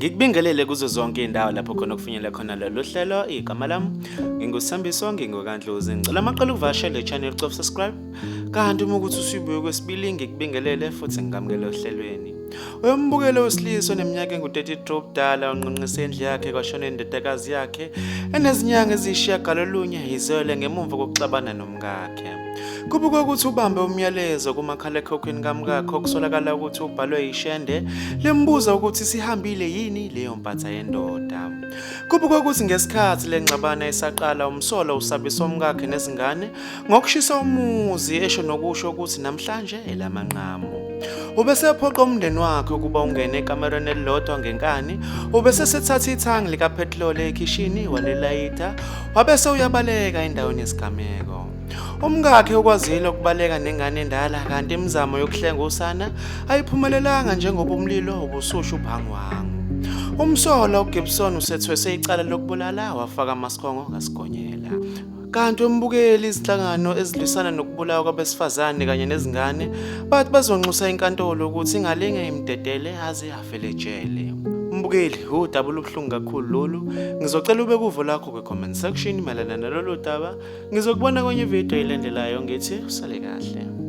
Ngikubingelele kuzo zonke indawo lapho khona okufinyelela khona lolu hlelo. Igama lami nginguSambiso, ngingokaNdlozi. Ngicela amaqele ukuvakashela le channel, cofa subscribe. Kanti uma ukuthi usubuye kwesibili, ngikubingelele futhi ngikamukele ohlelweni. Uyombukela owesilisa oneminyaka engu-33 ubudala unqunqise indlu yakhe kwashona indodakazi yakhe enezinyanga eziyishiyagalolunye izele ngemumva kokuxabana nomkakhe. Kubukwa ukuthi ubambe umyalezo kumakhalekhukhwini kamkakhe okusolakala ukuthi ubhalwe yishende limbuza ukuthi sihambile yini leyo mpatha yendoda. Kubukwa ukuthi ngesikhathi le ngxabano isaqala umsolwa usabisa umkakhe nezingane ngokushisa umuzi esho nokusho ukuthi namhlanje elamanqamu. Ubesephoqa umndeni wakhe ukuba ungene ekamerweni elilodwa ngenkani, ubesesethatha ithangi likaphethiloli ekhishini walilayitha, wabese uyabaleka endaweni yesigameko. Umkakhe ukwazile ukubaleka nengane endala kanti imizamo yokuhlenga usana ayiphumelelanga njengoba umlilo ubususha ubhangwangu. Umsolwa uGibson usethwese icala lokubulala wafaka amasikhongo kaSigonyela. Kanti umbukeli izinhlangano ezilwisana nokubulawa kwabesifazane kanye nezingane bathi bazonxusa inkantolo ukuthi ingalinge imdedele aze afele ejele. Mbukeli, udaba olubuhlungu kakhulu lolu. Ngizocela ube kuvo lakho kwi-comment section mayelana nalolu daba. Ngizokubona kwenye ividiyo elandelayo, ngithi usale kahle.